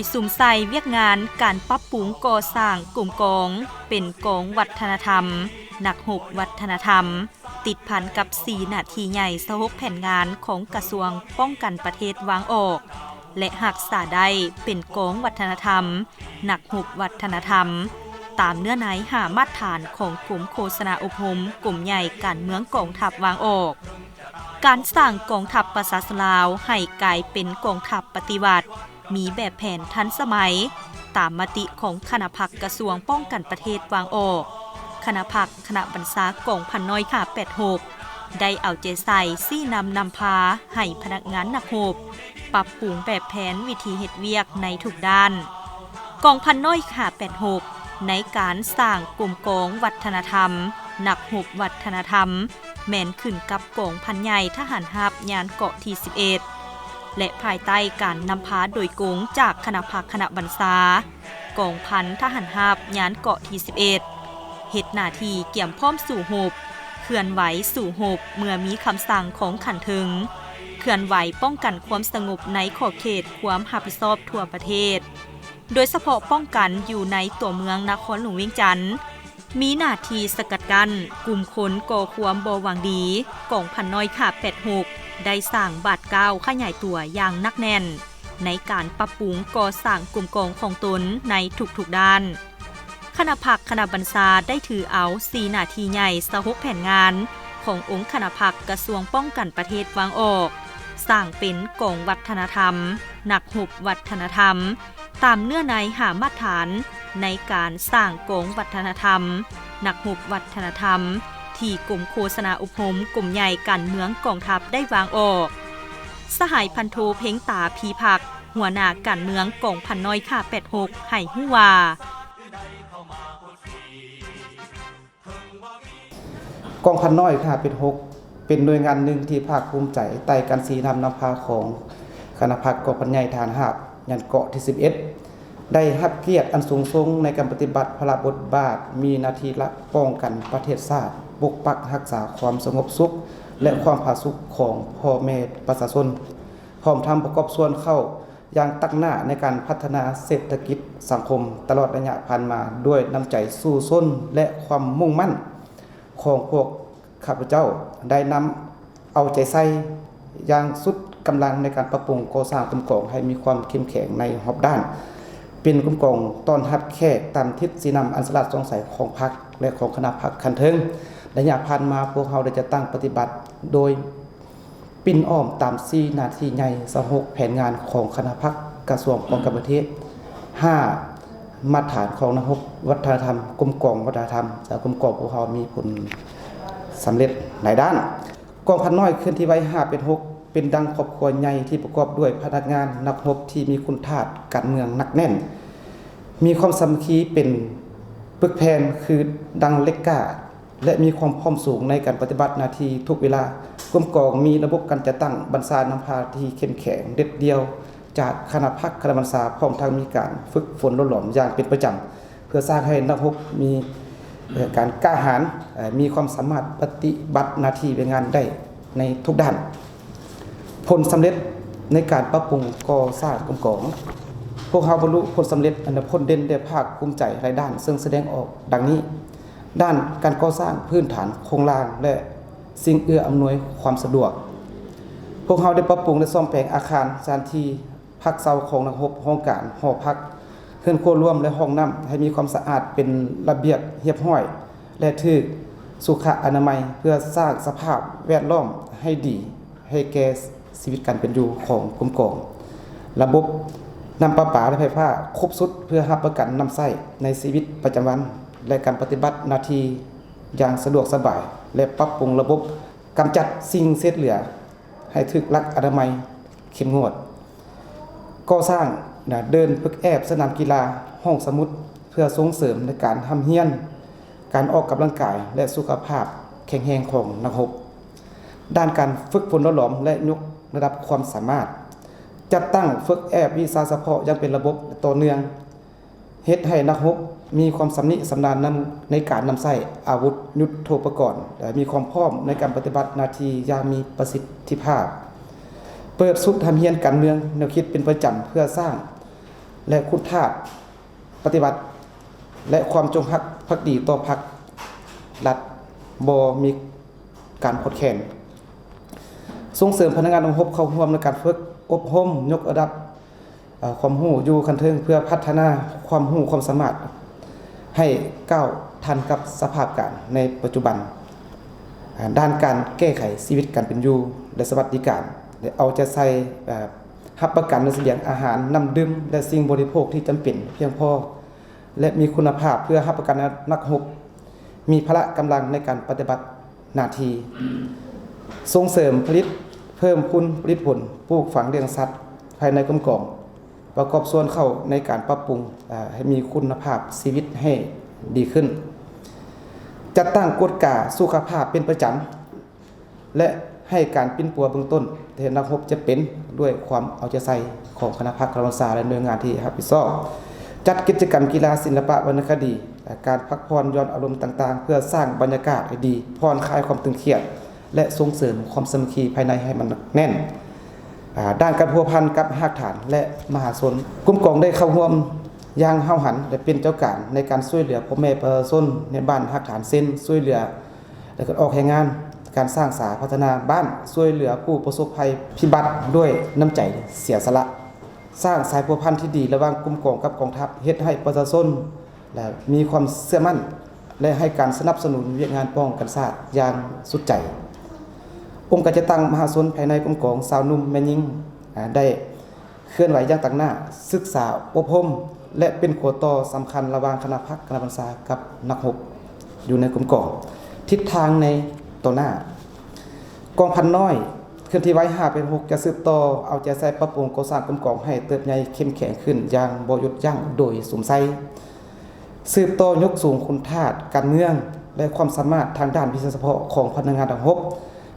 ຍສຸມໃສ່ວຽກງານການປັບປຸງກໍ່ສ້າງກົມກອງເປັນກອງວັດທະນະທຳ, ນັກຮົບວັດທະນະທຳ, ຕິດພັນກັບສີ່ໜ້າທີ່ໃຫຍ່ຊາວຫົກແຜນງານຂອງກະຊວງປ້ອງກັນປະເທດວາງອອກ ແລະ ຮັກສາໄດ້ເປັນກອງວັດທະນະທຳ, ນັກຮົບວັດທະນະທຳ, ຕາມເນື້ອໃນຫ້າມາດຖານຂອງກົມໂຄສະນາອົບຮົມກົມໃຫຍ່ການເມືອງກອງທັບວາງອອກ. ການສ້າງກອງທັບປະຊາຊົນລາວໃຫ້ກາຍເປັນກອງທັບປະຕິວັດ ມີແບບແຜນທັນສະໄໝ ຕາມມະຕິຂອງຄະນະພັກກະຊວງປ້ອງກັນປະເທດວາງອອກ, ຄະນະພັກຄະນະບັນຊາກອງພັນນ້ອຍຫ້າແປດຫົກ ໄດ້ເອົາໃຈໃສ່ຊີ້ນຳນຳພາໃຫ້ພະນັກງານນັກຮົບ ປັບປຸງແບບແຜນວິທີເຮັດວຽກໃນທຸກດ້ານ. ກອງພັນນ້ອຍຫ້າແປດຫົກ ໃນການສ້າງກົມກອງວັດທະນະທຳ, ນັກຮົບວັດທະນະທຳ ແມ່ນຂຶ້ນກັບກອງພັນໃຫຍ່ທະຫານຮາບຍານເກາະທີສິບເອັດ ແລະ ພາຍໃຕ້ການນຳພາໂດຍກົງຈາກຄະນະພັກຄະນະບັນຊາ ກອງພັນທະຫານຮາບຍານເກາະທີສິບເອັດ ເຮັດໜ້າທີ່ກຽມພ້ອມສູ້ຮົບ, ເຄື່ອນໄຫວສູ້ຮົບເມື່ອມີຄຳສັ່ງຂອງຂັ້ນເທິງ, ເຄື່ອນໄຫວປ້ອງກັນຄວາມສະຫງົບໃນຂອບເຂດຄວາມຮັບຜິດຊອບທົ່ວປະເທດ, ໂດຍສະເພາະປ້ອງກັນຢູ່ໃນຕົວເມືອງນະຄອນຫຼວງວຽງຈັນ. ມີໜ້າທີ່ສະກັດກັ້ນກຸ່ມຄົນກໍ່ຄວາມບໍ່ຫວັງດີ. ກອງພັນນ້ອຍຫ້າແປດຫົກ ໄດ້ສ້າງບາດກ້າວຂະຫຍາຍຕົວຢ່າງໜັກແໜ້ນ ໃນການປັບປຸງກໍ່ສ້າງກົມກອງຂອງຕົນໃນທຸກໆດ້ານ. ຄະນະພັກຄະນະບັນຊາໄດ້ຖືເອົາສີ່ໜ້າທີ່ໃຫຍ່ຊາວຫົກແຜນງານຂອງອົງຄະນະພັກກະຊວງປ້ອງກັນປະເທດວາງອອກ ສ້າງເປັນກອງວັດທະນະທຳ, ນັກຮົບວັດທະນະທຳ, ຕາມເນື້ອໃນຫ້າມາດຖານໃນການສ້າງກອງວັດທະນະທຳ, ນັກຮົບວັດທະນະທຳ ທີ່ກົມໂຄສະນາອົບຮົມກົມໃຫຍ່ການເມືອງກອງທັບໄດ້ວາງອອກ. ສະຫາຍພັນໂທ ເພັງຕາ ພີພັກ, ຫົວໜ້າການເມືອງກອງພັນນ້ອຍຫ້າແປດຫົກ ໃຫ້ຮູ້ວ່າ ກອງພັນນ້ອຍຫ້າແປດຫົກ ເປັນໜ່ວຍງານໜຶ່ງທີ່ພາກພູມໃຈ ໃຕ້ການຊີ້ນຳນຳພາຂອງຄະນະພັກກອງພັນໃຫຍ່ທະຫານຮາບຍານເກາະທີສິບເອັດ ໄດ້ຮັບກຽດອັນສູງສົ່ງໃນການປະຕິບັດພາລະບົດບາດ ມີໜ້າທີ່ຫຼັກປ້ອງກັນປະເທດຊາດ, ປົກປັກຮັກສາຄວາມສະຫງົບສຸກ ແລະ ຄວາມຜາສຸກຂອງພໍ່ແມ່ປະຊາຊົນ, ພ້ອມທັງປະກອບສ່ວນເຂົ້າ ຢ່າງຕັ້ງໜ້າໃນການພັດທະນາເສດຖະກິດສັງຄົມຕະຫຼອດໄລຍະຜ່ານມາ ດ້ວຍນ້ຳໃຈສູ້ຊົນ ແລະ ຄວາມມຸ່ງໝັ້ນຂອງພວກຂ້າພະເຈົ້າ ໄດ້ນຳເອົາໃຈໃສ່ຢ່າງສຸດກຳລັງໃນການປັບປຸງກໍ່ສ້າງກົມກອງໃຫ້ມີຄວາມເຂັ້ມແຂງໃນຮອບດ້ານ, ເປັນກົມກອງຕ້ອນຮັບແຂກຕາມທິດຊີ້ນຳອັນສະຫຼາດສ່ອງໃສຂອງພັກ ແລະ ຂອງຄະນະພັກຂັ້ນເທິງ. ໄລຍະຜ່ານມາພວກເຮົາໄດ້ຈັດຕັ້ງປະຕິບັດໂດຍ ປິ່ນອ້ອມຕາມສີ່ໜ້າທີ່ໃຫຍ່ຊາວຫົກແຜນງານຂອງຄະນະພັກກະຊວງປ້ອງກັນປະເທດ, ຫ້າມາດຖານຂອງນັກຮົບວັດທະນະທຳ, ກົມກອງວັດທະນະທຳ, ແລະ ກົມກອງພວກເຮົາມີຜົນສຳເລັດຫຼາຍດ້ານ. ກອງພັນນ້ອຍເຄື່ອນທີ່ໄວຫ້າແປດຫົກ ເປັນດັ່ງຄອບຄົວໃຫຍ່ທີ່ປະກອບດ້ວຍພະນັກງານ, ນັກຮົບທີ່ມີຄຸນທາດການເມືອງໜັກແໜ້ນ, ມີຄວາມສາມັກຄີເປັນປຶກແຜ່ນຄືດັ່ງເຫຼັກກ້າ ແລະ ມີຄວາມພ້ອມສູງໃນການປະຕິບັດໜ້າທີ່ທຸກເວລາ. ກົມກອງມີລະບົບການຈັດຕັ້ງບັນຊານຳພາທີ່ເຂັ້ມແຂງ, ເດັດດ່ຽວຈາກຄະນະພັກຄະນະບັນຊາ, ພ້ອມທັງມີການຝຶກຝົນຫຼົ່ນຫຼອມຢ່າງເປັນປະຈຳ ເພື່ອສ້າງໃຫ້ນັກຮົບມີ ເອີ ການກ້າຫານ, ເອີ ມີຄວາມສາມາດປະຕິບັດໜ້າທີ່ວຽກງານໄດ້ໃນທຸກດ້ານ. ຜົນສຳເລັດໃນການປັບປຸງກໍ່ສ້າງກົມກອງ. ພວກເຮົາບັນລຸຜົນສຳເລັດອັນໂດດເດັ່ນ ແລະ ພາກພູມໃຈຫຼາຍດ້ານ, ເຊິ່ງສະແດງອອກດັ່ງນີ້. ດ້ານການກໍ່ສ້າງພື້ນຖານໂຄງລ່າງ ແລະ ສິ່ງເອື້ອອຳນວຍຄວາມສະດວກ, ພວກເຮົາໄດ້ປັບປຸງ ແລະ ສ້ອມແປງອາຄານ, ສະຖານທີ່ພັກເຊົາຂອງນັກຮົບ, ຫ້ອງການ, ຫໍພັກ, ເຮືອນຄົວລວມ ແລະ ຫ້ອງນ້ຳ ໃຫ້ມີຄວາມສະອາດ, ເປັນລະບຽບຮຽບຮ້ອຍ ແລະ ຖືກສຸຂະອະນາໄມ, ເພື່ອສ້າງສະພາບແວດລ້ອມໃຫ້ດີ ໃຫ້ແກ່ຊີວິດການເປັນຢູ່ຂອງກົມກອງ. ລະບົບນ້ຳປະປາ ແລະ ໄຟຟ້າຄົບຊຸດ ເພື່ອຮັບປະກັນນ້ຳໃຊ້ໃນຊີວິດປະຈຳວັນ ແລະ ການປະຕິບັດໜ້າທີ່ຢ່າງສະດວກສະບາຍ ແລະ ປັບປຸງລະບົບກຳຈັດສິ່ງເສດເຫຼືອໃຫ້ຖືກຫຼັກອະນາໄມເຂັ້ມງວດ. ກໍ່ສ້າງເດີ່ນຝຶກແອບ, ສະໜາມກິລາ, ຫ້ອງສະໝຸດ ເພື່ອສົ່ງເສີມໃນການຮ່ຳຮຽນ, ການອອກກຳລັງກາຍ ແລະ ສຸຂະພາບແຂງແຮງຂອງນັກຮົບ. ດ້ານການຝຶກຝົນຫຼໍ່ຫຼອມ ແລະ ຍົກລະດັບຄວາມສາມາດ. ຈັດຕັ້ງຝຶກແອບວິຊາສະເພາະຢ່າງເປັນລະບົບ ແລະ ຕໍ່ເນື່ອງ, ເຮັດໃຫ້ນັກຮົບມີຄວາມຊຳນິຊຳນານນຳ ໃນການນຳໃຊ້ອາວຸດຍຸດໂທປະກອນ ແລະ ມີຄວາມພ້ອມໃນການປະຕິບັດໜ້າທີ່ຢ່າງມີປະສິດທິພາບ. ເປີດຊຸດຮ່ຳຮຽນການເມືອງແນວຄິດເປັນປະຈຳ ເພື່ອສ້າງ ແລະ ຄຸນທາດປະຕິບັດ ແລະ ຄວາມຈົງຮັກພັກດີຕໍ່ພັກລັດບໍ່ມີການຂອດແຂນ. ສົ່ງເສີມພະນັກງານອົບຮົມເຂົ້າຮ່ວມໃນການຝຶກອົບຮົມຍົກລະດັບ ເອີ ຄວາມຮູ້ຢູ່ຂັ້ນເທິງ ເພື່ອພັດທະນາຄວາມຮູ້ຄວາມສາມາດໃຫ້ກ້າວທັນກັບສະພາບການໃນປັດຈຸບັນ. ເອີ ດ້ານການແກ້ໄຂຊີວິດການເປັນຢູ່ ແລະ ສະຫວັດດີການ ແລະ ເອົາໃຈໃສ່ ເອີ ຮັບປະກັນໃນສະບຽງອາຫານ, ນ້ຳດື່ມ ແລະ ສິ່ງບໍລິໂພກທີ່ຈຳເປັນພຽງພໍ ແລະ ມີຄຸນນະພາບ ເພື່ອຮັບປະກັນໃຫ້ນັກຮົບມີພະລະກຳລັງໃນການປະຕິບັດໜ້າທີ່. ສົ່ງເສີມຜະລິດ, ເພີ່ມພູນຜະລິດຜົນ, ປູກຝັງລ້ຽງສັດພາຍໃນກົມກອງ ປະກອບສ່ວນເຂົ້າໃນການປັບປຸງ ເອີ ໃຫ້ມີຄຸນນະພາບຊີວິດໃຫ້ດີຂຶ້ນ. ຈັດຕັ້ງກວດກາສຸຂະພາບເປັນປະຈຳ ແລະ ໃຫ້ການປິ່ນປົວເບື້ອງຕົ້ນທີ່ນັກຮົບຈະເປັນດ້ວຍຄວາມເອົາໃຈໃສ່ຂອງຄະນະພັກຄະນະບັນຊາ ແລະ ໜ່ວຍງານທີ່ຮັບຜິດຊອບ. ຈັດກິດຈະກຳກິລາ, ສິລະປະ, ວັນນະຄະດີ, ການພັກຜ່ອນຢ່ອນອາລົມຕ່າງໆ ເພື່ອສ້າງບັນຍາກາດໃຫ້ດີ, ຜ່ອນຄາຍຄວາມຕຶງຄຽດ ແລະ ສົ່ງເສີມຄວາມສາມັກຄີພາຍໃນໃຫ້ມັນໜັກແໜ້ນ. ອາ ດ້ານການພົວພັນກັບຮາກຖານ ແລະ ມະຫາຊົນ, ກົມກອງໄດ້ເຂົ້າຮ່ວມຢ່າງຫ້າວຫັນ ແລະ ເປັນເຈົ້າການໃນການຊ່ວຍເຫຼືອພໍ່ແມ່ປະຊາຊົນໃນບ້ານຮາກຖານ ເຊັ່ນ ຊ່ວຍເຫຼືອ ແລະ ການອອກແຮງງານ, ການສ້າງສາພັດທະນາບ້ານ, ຊ່ວຍເຫຼືອຜູ້ປະສົບໄພພິບັດດ້ວຍນ້ຳໃຈເສຍສະຫຼະ, ສ້າງສາຍພົວພັນທີ່ດີລະຫວ່າງກົມກອງກັບກອງທັບ, ເຮັດໃຫ້ປະຊາຊົນ ແລະ ມີຄວາມເຊື່ອໝັ້ນ ແລະ ໃຫ້ການສະໜັບສະໜູນວຽກງານປ້ອງກັນຊາດຢ່າງສຸດໃຈ. ອົງການຈັດຕັ້ງມະຫາຊົນພາຍໃນກົມກອງ, ຊາວໜຸ່ມແມ່ຍິງ ອາ ໄດ້ເຄື່ອນໄຫວຢ່າງຕັ້ງໜ້າ, ສຶກສາອົບຮົມ ແລະ ເປັນຂົວຕໍ່ສຳຄັນລະຫວ່າງຄະນະພັກຄະນະບັນຊາກັບນັກຮົບຢູ່ໃນກົມກອງ. ທິດທາງໃນຕໍ່ໜ້າ, ກອງພັນນ້ອຍເຄື່ອນທີ່ໄວຫ້າແປດຫົກ ຈະສືບຕໍ່ເອົາໃຈໃສ່ປັບປຸງກໍ່ສ້າງກົມກອງໃຫ້ເຕີບໃຫຍ່ເຂັ້ມແຂງຂຶ້ນຢ່າງບໍ່ຢຸດຢັ້ງໂດຍສຸມໃສ່. ສືບຕໍ່ຍົກສູງຄຸນທາດການເມືອງ ແລະ ຄວາມສາມາດທາງດ້ານວິຊາສະເພາະຂອງພະນັກງານນັກຮົບ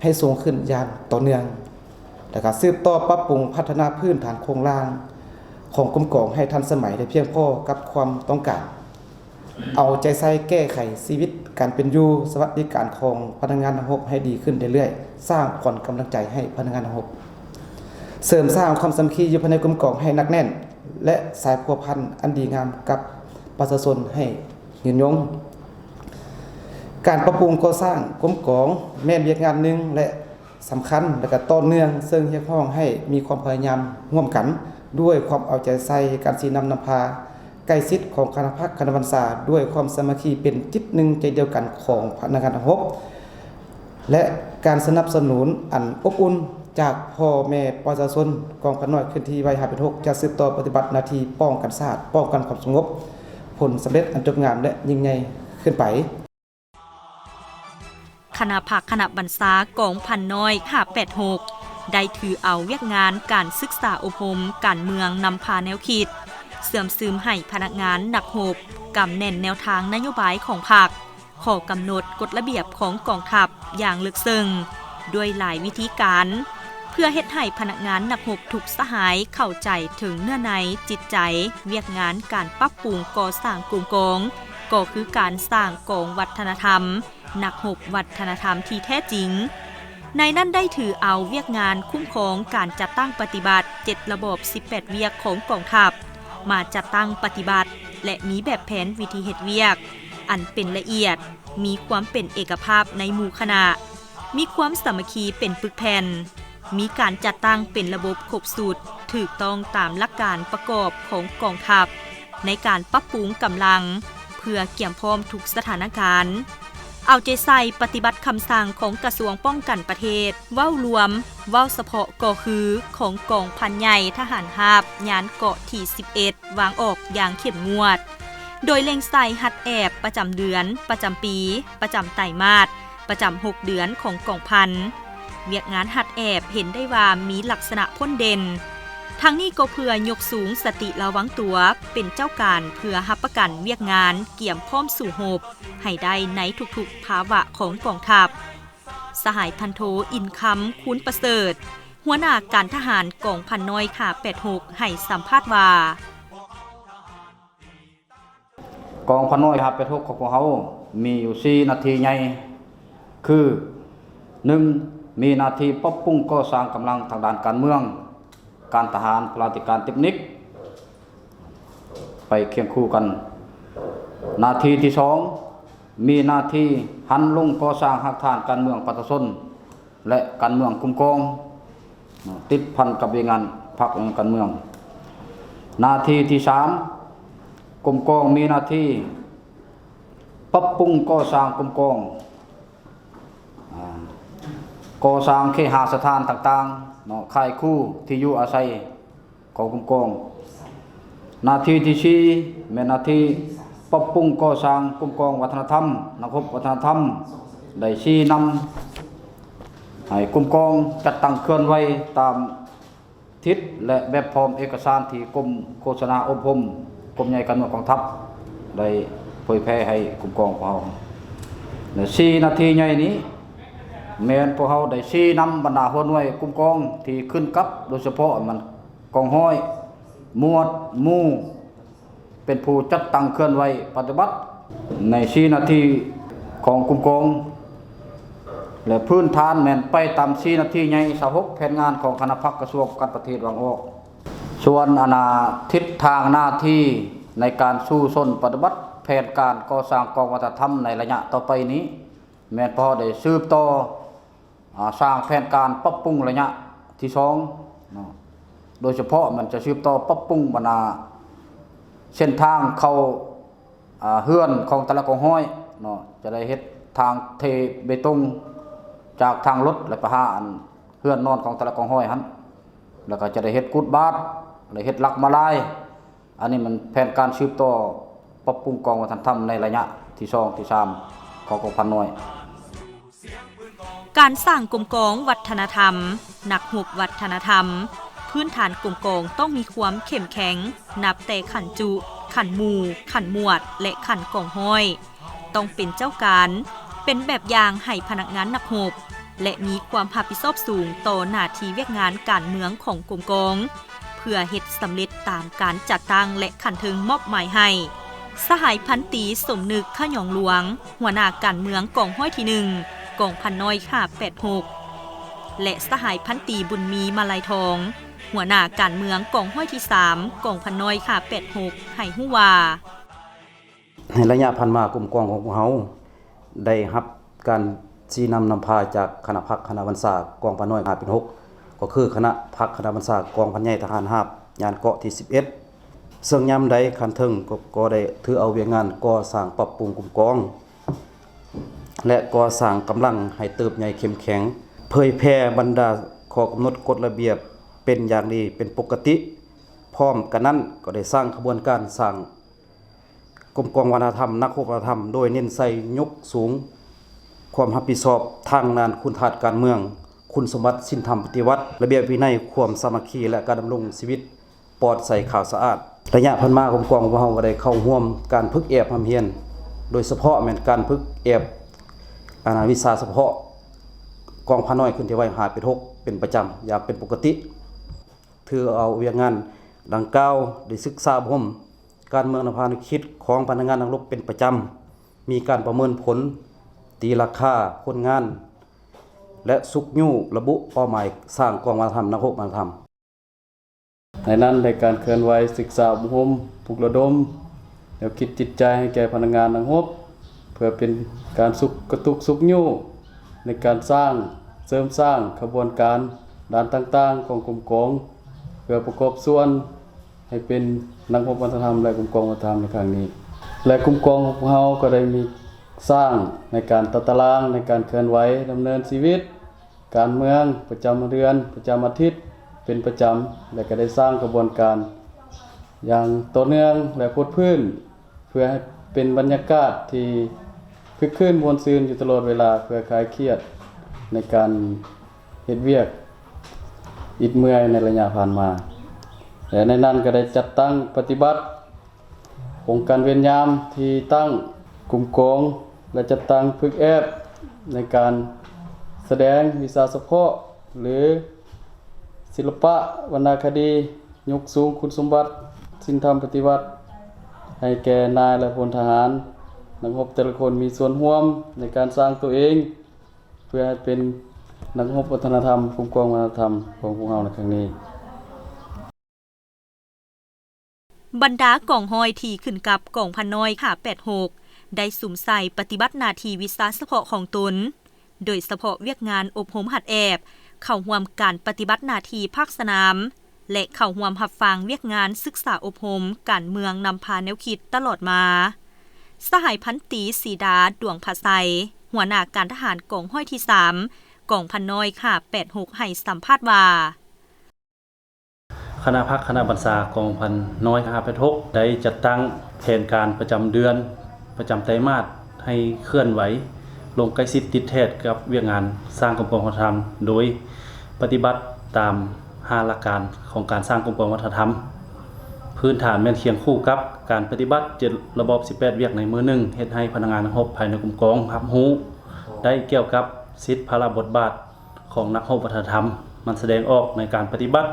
ໃຫ້ສູງຂຶ້ນຢ່າງຕໍ່ເນື່ອງ ແລະ ກະສືບຕໍ່ປັບປຸງພັດທະນາພື້ນຖານໂຄງລ່າງຂອງກົມກອງໃຫ້ທັນສະໄໝ ແລະ ພຽງພໍກັບຄວາມຕ້ອງການ, ເອົາໃຈໃສ່ແກ້ໄຂຊີວິດການເປັນຢູ່, ສະຫວັດດີການຂອງພະນັກງານນັກຮົບໃຫ້ດີຂຶ້ນເລື້ອຍໆ, ສ້າງຂວັນກຳລັງໃຈໃຫ້ພະນັກງານນັກຮົບ, ເສີມສ້າງຄວາມສາມັກຄີຢູ່ພາຍໃນກົມກອງໃຫ້ໜັກແໜ້ນ ແລະ ສາຍພົວພັນອັນດີງາມກັບປະຊາຊົນໃຫ້ຍືນຍົງ. ການປັບປຸງກໍ່ສ້າງກົມກອງແມ່ນວຽກງານໜຶ່ງ ແລະ ສຳຄັນ ແລະ ກະຕໍ່ເນື່ອງ, ເຊິ່ງຮຽກຮ້ອງໃຫ້ມີຄວາມພະຍາຍາມຮ່ວມກັນດ້ວຍຄວາມເອົາໃຈໃສ່, ການຊີ້ນຳນຳພາໃກ້ຊິດຂອງຄະນະພັກຄະນະບັນຊາ, ດ້ວຍຄວາມສາມັກຄີເປັນຈິດໜຶ່ງໃຈດຽວກັນຂອງພະນັກງານທັງຫົກ ແລະ ການສະໜັບສະໜູນອັນອົບອຸ່ນຈາກພໍ່ແມ່ປະຊາຊົນ. ກອງພັນນ້ອຍເຄື່ອນທີ່ໄວຫ້າແປດຫົກ ຈະສືບຕໍ່ປະຕິບັດໜ້າທີ່ປ້ອງກັນຊາດ, ປ້ອງກັນຄວາມສະຫງົບ, ຜົນສຳເລັດອັນຈົບງາມ ແລະ ຍິ່ງໃຫຍ່ຂຶ້ນໄປ. ຄະນະພັກຄະນະບັນຊາກອງພັນນ້ອຍຫ້າແປດຫົກ ໄດ້ຖືເອົາວຽກງານການສຶກສາອົບຮົມການເມືອງນຳພາແນວຄິດ, ເຊື່ອມຊຶມໃຫ້ພະນັກງານນັກຮົບກຳແໜ້ນແນວທາງນະໂຍບາຍຂອງພັກ, ຂໍ້ກຳນົດກົດລະບຽບຂອງກອງທັບຢ່າງເລິກເຊິ່ງ ດ້ວຍຫຼາຍວິທີການ ເພື່ອເຮັດໃຫ້ພະນັກງານນັກຮົບທຸກສະຫາຍເຂົ້າໃຈເຖິງເນື້ອໃນ, ຈິດໃຈ, ວຽກງານການປັບປຸງກໍ່ສ້າງກົມກອງ ກໍຄືການສ້າງກອງວັດທະນະທຳ, ນັກຮົບວັດທະນະທຳທີ່ແທ້ຈິງ. ໃນນັ້ນໄດ້ຖືເອົາວຽກງານຄຸ້ມຄອງການຈັດຕັ້ງປະຕິບັດເຈັດລະບອບສິບແປດວຽກຂອງກອງທັບ ມາຈັດຕັ້ງປະຕິບັດ ແລະ ມີແບບແຜນວິທີເຮັດວຽກອັນເປັນລະອຽດ, ມີຄວາມເປັນເອກະພາບໃນໝູ່ຄະນະ, ມີຄວາມສາມັກຄີເປັນປຶກແຜ່ນ, ມີການຈັດຕັ້ງເປັນລະບົບຄົບຊຸດ, ຖືກຕ້ອງຕາມຫຼັກການປະກອບຂອງກອງທັບ ໃນການປັບປຸງກຳລັງ ເພື່ອກຽມພ້ອມທຸກສະຖານະການ, ເອົາໃຈໃສ່ປະຕິບັດຄຳສັ່ງຂອງກະຊວງປ້ອງກັນປະເທດ. ເວົ້າລວມ, ເວົ້າສະເພາະກໍຄືຂອງກອງພັນໃຫຍ່ທະຫານຮາບຍານເກາະທີສິບເອັດ ວາງອອກຢ່າງເຂັ້ມງວດ, ໂດຍເລັ່ງໃສ່ຫັດແອບປະຈຳເດືອນ, ປະຈຳປີ, ປະຈຳໄຕມາດ, ປະຈຳຫົກເດືອນຂອງກອງພັນ. ວຽກງານຫັດແອບເຫັນໄດ້ວ່າມີລັກສະນະພົ້ນເດັ່ນ. ທັງນີ້ກໍເພື່ອຍົກສູງສະຕິລະວັງຕົວເປັນເຈົ້າການ ເພື່ອຮັບປະກັນວຽກງານກຽມພ້ອມສູ້ຮົບໃຫ້ໄດ້ໃນທຸກໆພາວະຂອງກອງທັບ. ສະຫາຍພັນໂທ ອິນຄຳ ຄູນປະເສີດ, ຫົວໜ້າການທະຫານກອງພັນນ້ອຍຫ້າແປດຫົກ ໃຫ້ສຳພາດວ່າ. ກອງພັນນ້ອຍຫ້າແປດຫົກຂອງພວກເຮົາມີຢູ່ສີ່ໜ້າທີ່ໃຫຍ່ ຄື ໜຶ່ງ ມີໜ້າທີ່ປັບປຸງກໍ່ສ້າງກຳລັງທາງດ້ານການເມືອງ, ການທະຫານ, ພະລາທິການ, ເຕັກນິກ. ໄປຄຽງຄູ່ກັນ. ໜ້າທີ່ທີສອງ ມີໜ້າທີ່ຫັນລົງກໍ່ສ້າງຮາກຖານການເມືອງປະຊາຊົນ ແລະ ການເມືອງກຸ່ມກອງ ຕິດພັນກັບວຽກງານພັກການເມືອງ. ໜ້າທີ່ທີສາມ ກຸ່ມກອງມີໜ້າທີ່ປັບປຸງກໍ່ສ້າງກຸ່ມກອງ, ອາ, ກໍ່ສ້າງເຄຫະສະຖານຕ່າງໆເນາະ, ຄ້າຍຄູ່, ທີ່ຢູ່ອາໄສຂອງກຸ່ມກອງ. ໜ້າທີ່ທີສີ່ ແມ່ນໜ້າທີ່ປັບປຸງກໍ່ສ້າງກຸ່ມກອງວັດທະນະທຳ, ນັກຮົບວັດທະນະທຳ ໄດ້ຊີ້ນຳໃຫ້ກຸ່ມກອງຈັດຕັ້ງເຄື່ອນໄຫວຕາມ ທິດ ແລະ ແບບຟອມເອກະສານທີ່ກົມໂຄສະນາອົບຮົມ ກົມໃຫຍ່ການເມືອງກອງທັບ ໄດ້ເຜີຍແຜ່ໃຫ້ກຸ່ມກອງຂອງເຮົາ. ແລະ ສີ່ໜ້າທີ່ໃຫຍ່ນີ້ ແມ່ນພວກເຮົາໄດ້ຊີ້ນຳບັນດາຫົວໜ່ວຍກຸ່ມກອງທີ່ຂຶ້ນກັບ ໂດຍສະເພາະແມ່ນກອງຮ້ອຍ, ໝວດ, ໝູ່ ເປັນຜູ້ຈັດຕັ້ງເຄື່ອນໄຫວປະຕິບັດໃນສີ່ໜ້າທີ່ຂອງກຸ່ມກອງ ແລະ ພື້ນຖານແມ່ນໄປຕາມສີ່ໜ້າທີ່ໃຫຍ່ຊາວຫົກແຜນງານຂອງຄະນະພັກກະຊວງການປະເທດວາງອອກ. ສ່ວນອະນາ ທິດທາງໜ້າທີ່ໃນການສູ້ຊົນປະຕິບັດແຜນການກໍ່ສ້າງກອງວັດທະນະທຳໃນໄລຍະຕໍ່ໄປນີ້ ແມ່ນພວກເຮົາໄດ້ສືບຕໍ່ ອາ ສ້າງແຜນການປັບປຸງໄລຍະທີສອງເນາະ, ໂດຍສະເພາະແມ່ນຈະສືບຕໍ່ປັບປຸງບັນດາເສັ້ນທາງເຂົ້າ ອາ ເຮືອນຂອງແຕ່ລະກອງຮ້ອຍເນາະ, ຈະໄດ້ເຮັດທາງເທເບຕົງຈາກທາງລົດ ແລະ ໄປຫາອັນເຮືອນນອນຂອງແຕ່ລະກອງຮ້ອຍຫັ້ນ, ແລ້ວກໍຈະໄດ້ເຮັດຟຸດບາດ ແລະ ເຮັດຫຼັກມາລາຍ. ອັນນີ້ມັນແຜນການສືບຕໍ່ປັບປຸງກອງວັດທະນະທຳໃນໄລຍະທີສອງ ທີສາມ ຂອງກອງພັນນ້ອຍ. ການສ້າງກົມກອງວັດທະນະທຳ, ນັກຮົບວັດທະນະທຳ, ພື້ນຖານກົມກອງຕ້ອງມີຄວາມເຂັ້ມແຂງ ນັບແຕ່ຂັ້ນຈຸ, ຂັ້ນໝູ່, ຂັ້ນໝວດ ແລະ ຂັ້ນກອງຮ້ອຍ. ຕ້ອງເປັນເຈົ້າການ, ເປັນແບບຢ່າງໃຫ້ພະນັກງານນັກຮົບ ແລະ ມີຄວາມຮັບຜິດຊອບສູງຕໍ່ໜ້າທີ່ວຽກງານການເມືອງຂອງກົມກອງ ເພື່ອເຮັດສຳເລັດຕາມການຈັດຕັ້ງ ແລະ ຂັ້ນເທິງມອບໝາຍໃຫ້. ສະຫາຍພັນຕີ ສົມນຶກ ຂະຫຍອງຫຼວງ, ຫົວໜ້າການເມືອງກອງຮ້ອຍທີໜຶ່ງ ກອງພັນນ້ອຍຫ້າແປດຫົກ ແລະ ສະຫາຍພັນຕີ ບຸນມີ ມາໄລທອງ, ຫົວໜ້າການເມືອງກອງຮ້ອຍທີສາມ ກອງພັນນ້ອຍຫ້າແປດຫົກ ໃຫ້ຮູ້ວ່າ ໃນໄລຍະຜ່ານມາ ກົມກອງຂອງພວກເຮົາໄດ້ຮັບການຊີ້ນຳນຳພາຈາກຄະນະພັກຄະນະບັນຊາກອງພັນນ້ອຍຫ້າແປດຫົກ ກໍຄືຄະນະພັກຄະນະບັນຊາກອງພັນໃຫຍ່ທະຫານຮາບ ຍານເກາະທີສິບເອັດ ເຊິ່ງຍາມໃດຂັ້ນເທິງກໍ ກໍໄດ້ຖືເອົາວຽກງານກໍ່ສ້າງປັບປຸງກົມກອງ ແລະ ກໍ່ສ້າງກຳລັງໃຫ້ເຕີບໃຫຍ່ເຂັ້ມແຂງ, ເຜີຍແຜ່ບັນດາຂໍ້ກຳນົດກົດລະບຽບເປັນຢ່າງດີເປັນປົກກະຕິ. ພ້ອມກັນນັ້ນກໍໄດ້ສ້າງຂະບວນການສ້າງ ກົມກອງວັດທະນະທຳ, ນັກຮົບວັດທະນະທຳ ໂດຍເນັ້ນໃສ່ຍົກສູງຄວາມຮັບຜິດຊອບທາງດ້ານຄຸນທາດການເມືອງ, ຄຸນສົມບັດສິນທຳປະຕິວັດ, ລະບຽບວິໄນ, ຄວາມສາມັກຄີ ແລະ ການດຳລົງຊີວິດປອດໃສຂາວສະອາດ. ໄລຍະຜ່ານມາ ກົມກອງຂອງພວກເຮົາກໍໄດ້ເຂົ້າຮ່ວມການຝຶກແອບຮ່ຳຮຽນ, ໂດຍສະເພາະແມ່ນການຝຶກແອບ ອາ ວິຊາສະເພາະກອງພັນນ້ອຍເຄື່ອນທີ່ໄຫວຫ້າແປດຫົກ ເປັນປະຈຳຢ່າງເປັນປົກກະຕິ. ຖືເອົາວຽກງານດັ່ງກ່າວໄດ້ສຶກສາອົບຮົມການເມືອງ ແນວທາງແນວຄິດຂອງພະນັກງານນັກຮົບເປັນປະຈຳ, ມີການປະເມີນຜົນ, ຕີລາຄາຄົນງານ ແລະ ຊຸກຍູ້ລະບຸເປົ້າໝາຍສ້າງກອງວັດທະນະທຳ, ນັກຮົບວັດທະນະທຳ. ໃນນັ້ນໄດ້ການເຄື່ອນໄຫວ, ສຶກສາອົບຮົມ, ປຸກລະດົມແນວຄິດຈິດໃຈໃຫ້ແກ່ພະນັກງານນັກຮົບ ເພື່ອເປັນການຊຸກ ກະຕຸກຊຸກຍູ້ໃນການສ້າງ, ເສີມສ້າງຂະບວນການດ້ານຕ່າງໆຂອງກົມກອງ ເພື່ອປະກອບສ່ວນໃຫ້ເປັນນັກຮົບວັດທະນະທຳ ແລະ ກົມກອງວັດທະນະທຳໃນຄັ້ງນີ້. ແລະ ກົມກອງຂອງພວກເຮົາກໍໄດ້ມີສ້າງໃນການຕັດຕາລາງໃນການເຄື່ອນໄຫວດຳເນີນຊີວິດ ການເມືອງປະຈຳເດືອນ, ປະຈຳອາທິດເປັນປະຈຳ ແລະ ກໍໄດ້ສ້າງຂະບວນການຢ່າງຕໍ່ເນື່ອງ ແລະ ພົດພື້ນ ເພື່ອໃຫ້ເປັນບັນຍາກາດທີ່ຄຶກຄື້ນມ່ວນຊື່ນຢູ່ຕະຫຼອດເວລາ ເພື່ອຄາຍຄຽດໃນການເຮັດວຽກອິດເມື່ອຍໃນໄລຍະຜ່ານມາ. ແລະ ໃນນັ້ນກໍໄດ້ຈັດຕັ້ງປະຕິບັດ ອົງການເວນຍາມທີ່ຕັ້ງ, ກຸ່ມກອງ ແລະ ຈັດຕັ້ງຝຶກແອບໃນການສະແດງວິຊາສະເພາະ ຫຼື ສິລະປະວັນນະຄະດີ, ຍົກສູງຄຸນສົມບັດສິນທຳປະຕິວັດ ໃຫ້ແກ່ນາຍ ແລະ ພົນທະຫານນັກຮົບແຕ່ລະຄົນມີສ່ວນຮ່ວມໃນການສ້າງຕົວເອງ ເພື່ອໃຫ້ເປັນນັກຮົບວັດທະນະທຳ, ກຸ່ມກອງວັດທະນະທຳຂອງພວກເຮົາໃນຄັ້ງນີ້. ບັນດາກອງຮ້ອຍທີ່ຂຶ້ນກັບກອງພັນນ້ອຍຫ້າແປດຫົກ ໄດ້ສຸມໃສ່ປະຕິບັດໜ້າທີ່ວິຊາສະເພາະຂອງຕົນ, ໂດຍສະເພາະວຽກງານອົບຮົມຫັດແອບ, ເຂົ້າຮ່ວມການປະຕິບັດໜ້າທີ່ພາກສະໜາມ ແລະ ເຂົ້າຮ່ວມຮັບຟັງວຽກງານສຶກສາອົບຮົມການເມືອງນຳພາແນວຄິດຕະຫຼອດມາ. ສະຫາຍພັນຕີ ສີດາ ດວງພະໄຊ, ຫົວໜ້າການທະຫານກອງຮ້ອຍທີສາມ ກອງພັນນ້ອຍຫ້າແປດຫົກ ໃຫ້ສຳພາດວ່າ ຄະນະພັກຄະນະບັນຊາກອງພັນນ້ອຍຫ້າແປດຫົກ ໄດ້ຈັດຕັ້ງແຜນການປະຈຳເດືອນ, ປະຈຳໄຕມາດ ໃຫ້ເຄື່ອນໄຫວລົງໃກ້ຊິດຕິດແທດກັບວຽກງານສ້າງກົມກອງວັດທະນະທຳ ໂດຍປະຕິບັດຕາມຫ້າຫຼັກການຂອງການສ້າງກົມກອງວັດທະນະທຳ. ພື້ນຖານແມ່ນຄຽງຄູ່ກັບການປະຕິບັດເຈັດລະບອບສິບແປດວຽກໃນມື້ໜຶ່ງ, ເຮັດໃຫ້ພະນັກງານນັກຮົບພາຍໃນກົມກອງຮັບຮູ້ໄດ້ກ່ຽວກັບສິດ, ພາລະ, ບົດບາດ ຂອງນັກຮົບວັດທະນະທຳ ມັນສະແດງອອກໃນການປະຕິບັດ.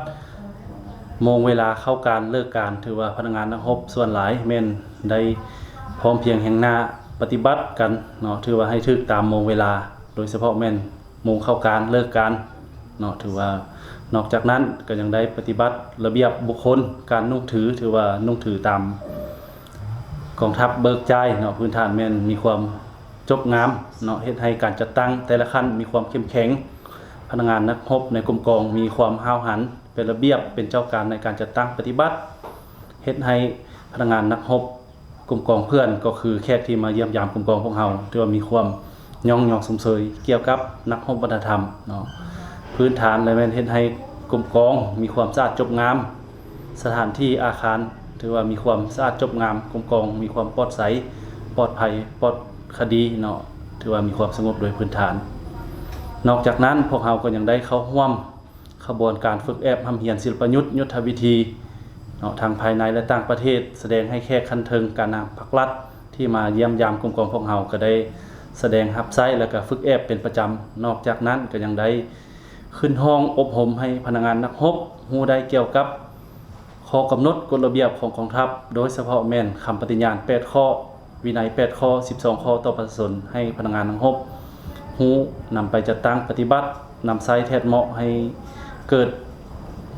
ໂມງເວລາເຂົ້າການເລີກການ ຖືວ່າພະນັກງານນັກຮົບສ່ວນຫຼາຍແມ່ນໄດ້ພ້ອມພຽງແຮງໜ້າປະຕິບັດກັນເນາະ, ຖືວ່າໃຫ້ຖືກຕາມໂມງເວລາ, ໂດຍສະເພາະແມ່ນໂມງເຂົ້າການເລີກການເນາະ. ຖືວ່ານອກຈາກນັ້ນກໍຍັງໄດ້ປະຕິບັດລະບຽບບຸກຄົນ, ການນຸ່ງຖື ຖືວ່ານຸ່ງຖືຕາມກອງທັບເບີກຈ່າຍເນາະ, ພື້ນຖານແມ່ນມີຄວາມ ຈົບງາມເນາະ, ເຮັດໃຫ້ການຈັດຕັ້ງແຕ່ລະຂັ້ນມີຄວາມເຂັ້ມແຂງ, ພະນັກງານນັກຮົບໃນກົມກອງມີຄວາມຫ້າວຫັນ, ເປັນລະບຽບ, ເປັນເຈົ້າການໃນການຈັດຕັ້ງປະຕິບັດ, ເຮັດໃຫ້ພະນັກງານນັກຮົບກົມກອງເພື່ອນ ກໍຄືແຂກທີ່ມາຢ້ຽມຢາມກົມກອງພວກເຮົາ ຖືວ່າມີຄວາມຍ້ອງຍໍຊົມເຊີຍກ່ຽວກັບນັກຮົບວັດທະນະທຳເນາະ. ພື້ນຖານແລະແມ່ນເຮັດໃຫ້ກົມກອງມີຄວາມສະອາດຈົບງາມ, ສະຖານທີ່ອາຄານຖືວ່າມີຄວາມສະອາດຈົບງາມ, ກົມກອງມີຄວາມປອດໃສ, ປອດໄພ, ປອດຄະດີເນາະ, ຖືວ່າມີຄວາມສະຫງົບໂດຍພື້ນຖານ. ນອກຈາກນັ້ນ, ພວກເຮົາກໍຍັງໄດ້ເຂົ້າຮ່ວມຂະບວນການຝຶກແອບຮ່ຳຮຽນສິລະປະຍຸດ, ຍຸດທະວິທີເນາະ, ທັງພາຍໃນ ແລະ ຕ່າງປະເທດ, ສະແດງໃຫ້ແຂກຂັ້ນເທິງ, ການນຳພັກລັດທີ່ມາຢ້ຽມຢາມກົມກອງພວກເຮົາ ກໍໄດ້ສະແດງຮັບໃຊ້ ແລະ ກໍຝຶກແອບເປັນປະຈຳ. ນອກຈາກນັ້ນ, ກໍຍັງໄດ້ ຂຶ້ນຫ້ອງອົບຮົມໃຫ້ພະນັກງານນັກຮົບຮູ້ໄດ້ກ່ຽວກັບຂໍ້ກຳນົດກົດລະບຽບຂອງກອງທັບ, ໂດຍສະເພາະແມ່ນຄຳປະຕິຍານແປດຂໍ້, ວິໄນແປດຂໍ້, ສິບສອງຂໍ້ຕໍ່ປະຊາຊົນ ໃຫ້ພະນັກງານນັກຮົບຮູ້ນຳໄປຈັດຕັ້ງປະຕິບັດ, ນຳໃຊ້ແທດເໝາະໃຫ້ເກີດ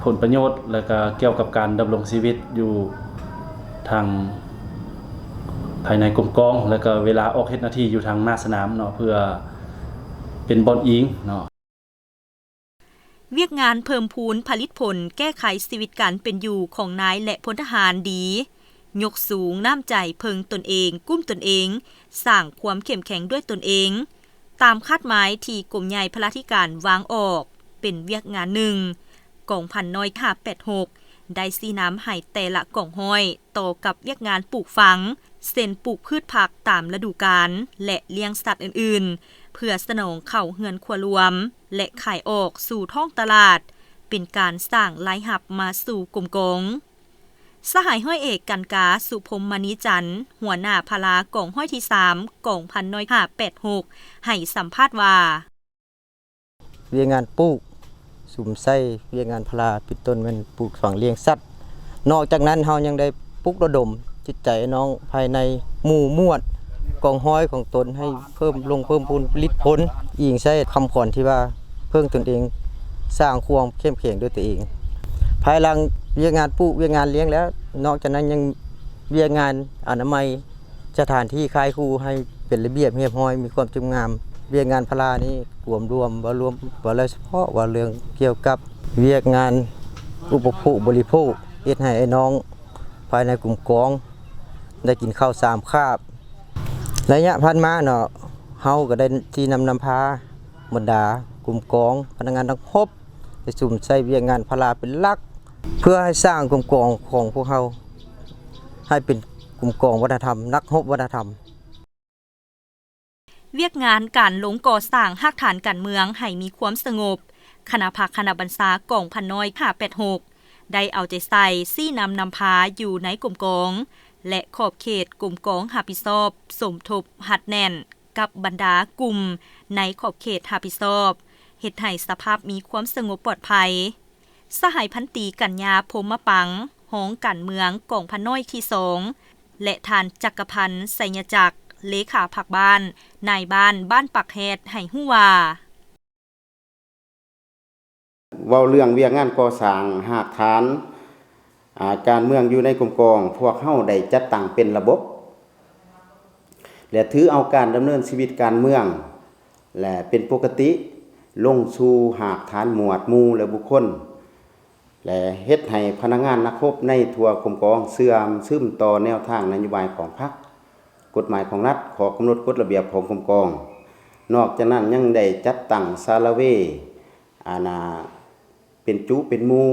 ຜົນປະໂຫຍດ ແລະ ກະກ່ຽວກັບການດຳລົງຊີວິດຢູ່ທາງພາຍໃນກົມກອງ ແລະ ກະເວລາອອກເຮັດໜ້າທີ່ຢູ່ທາງໜ້າສະໜາມເນາະ, ເພື່ອເປັນບ່ອນອີງເນາະ. ວຽກງານເພີ່ມພູນຜະລິດຜົນ, ແກ້ໄຂຊີວິດການເປັນຢູ່ຂອງນາຍ ແລະ ພົນທະຫານດີ, ຍົກສູງນ້ຳໃຈເພິ່ງຕົນເອງ, ກຸ້ມຕົນເອງ, ສ້າງຄວາມເຂັ້ມແຂງດ້ວຍຕົນເອງ, ຕາມຄາດໝາຍທີ່ກົມໃຫຍ່ພະລາທິການວາງອອກ, ເປັນວຽກງານໜຶ່ງ ກອງພັນນ້ອຍຫ້າແປດຫົກ ໄດ້ຊີ້ນຳໃຫ້ແຕ່ລະກອງຮ້ອຍ ຕໍ່ກັບວຽກງານປູກຝັງ, ເຊັ່ນ ປູກພືດຜັກຕາມລະດູການ ແລະ ລ້ຽງສັດອື່ນໆ ເພື່ອສະໜອງເຂົ້າເຮືອນຄົວລວມ ແລະ ຂາຍອອກສູ່ທ້ອງຕະຫຼາດ, ເປັນການສ້າງລາຍຮັບມາສູ່ກົມກອງ. ສະຫາຍຮ້ອຍເອກ ກັນກາ ສຸພົມມະນີຈັນ, ຫົວໜ້າພາລາກອງຮ້ອຍທີສາມ ກອງພັນນ້ອຍຫ້າແປດຫົກ ໃຫ້ສຳພາດວ່າ ວຽກງານປູກ ສຸມໃສ່ວຽກງານພາລາ ເປັນຕົ້ນແມ່ນປູກຝັງລ້ຽງສັດ. ນອກຈາກນັ້ນ ເຮົາຍັງໄດ້ປຸກລະດົມຈິດໃຈນ້ອງພາຍໃນໝູ່ມວດກອງຮ້ອຍຂອງຕົນ ໃຫ້ເພີ່ມລົງເພີ່ມພູນຜະລິດຜົນ, ອີງໃສ່ຄຳຂວັນທີ່ວ່າ ເພິ່ງຕົນເອງ ສ້າງຄວາມເຂັ້ມແຂງດ້ວຍຕົວເອງ. ພາຍຫຼັງວຽກງານປູກ ວຽກງານລ້ຽງແລ້ວ, ນອກຈາກນັ້ນຍັງວຽກງານອະນາໄມ ສະຖານທີ່ຄ້າຍຄູ່ໃຫ້ເປັນລະບຽບຮຽບຮ້ອຍ, ມີຄວາມຈຳງາມ. ວຽກງານພາລານີ້ ກວມລວມ ເວົ້າລວມ ເວົ້າແລ້ວສະເພາະວ່າເລື່ອງກ່ຽວກັບວຽກງານອຸປະໂພກບໍລິໂພກ ເຮັດໃຫ້ອ້າຍນ້ອງພາຍໃນກຸ່ມກອງໄດ້ກິນເຂົ້າສາມຄາບ. ໄລຍະຜ່ານມາເນາະ, ເຮົາກໍໄດ້ຊີ້ນຳນຳພາບັນດາກຸ່ມກອງ, ພະນັກງານນັກຮົບ ໄດ້ສຸມໃສ່ວຽກງານພາລາເປັນຫຼັກ ເພື່ອໃຫ້ສ້າງກຸ່ມກອງຂອງພວກເຮົາ ໃຫ້ເປັນກຸ່ມກອງວັດທະນະທຳ, ນັກຮົບວັດທະນະທຳ. ວຽກງານການລົງກໍ່ສ້າງຮາກຖານການເມືອງໃຫ້ມີຄວາມສະຫງົບ, ຄະນະພັກຄະນະບັນຊາກອງພັນນ້ອຍຫ້າແປດຫົກ ໄດ້ເອົາໃຈໃສ່ຊີ້ນຳນຳພາຢູ່ໃນກົມກອງ ແລະ ຂອບເຂດກົມກອງຮັບຜິດຊອບ ສົມທົບຮັດແໜ້ນກັບບັນດາກຸ່ມໃນຂອບເຂດຮັບຜິດຊອບ, ເຮັດໃຫ້ສະພາບມີຄວາມສະຫງົບປອດໄພ. ສະຫາຍພັນຕີ ກັນຍາ ພົມມະປັງ, ຮອງການເມືອງກອງພັນນ້ອຍທີສອງ ແລະ ທ່ານ ຈັກກະພັນ ໄຊຍະຈັກ, ເລຂາພັກບ້ານ, ນາຍບ້ານບ້ານປາກແຮດ ໃຫ້ຮູ້ວ່າ ເວົ້າເລື່ອງວຽກງານກໍ່ສ້າງຮາກຖານ ອາ ການເມືອງຢູ່ໃນກົມກອງ ພວກເຮົາໄດ້ຈັດຕັ້ງເປັນລະບົບ ແລະ ຖືເອົາການດຳເນີນຊີວິດການເມືອງ ແລະ ເປັນປົກກະຕິ ລົງສູ່ຮາກຖານໝວດໝູ່ ແລະ ບຸກຄົນ ແລະ ເຮັດໃຫ້ພະນັກງານນັກຮົບໃນທົ່ວກົມກອງເຊື່ອມຊຶມຕໍ່ແນວທາງນະໂຍບາຍຂອງພັກ, ກົດໝາຍຂອງລັດ, ຂໍ້ກຳນົດກົດລະບຽບຂອງກົມກອງ. ນອກຈາກນັ້ນຍັງໄດ້ຈັດຕັ້ງສາລະເວ ອານາ ເປັນຈຸເປັນໝູ່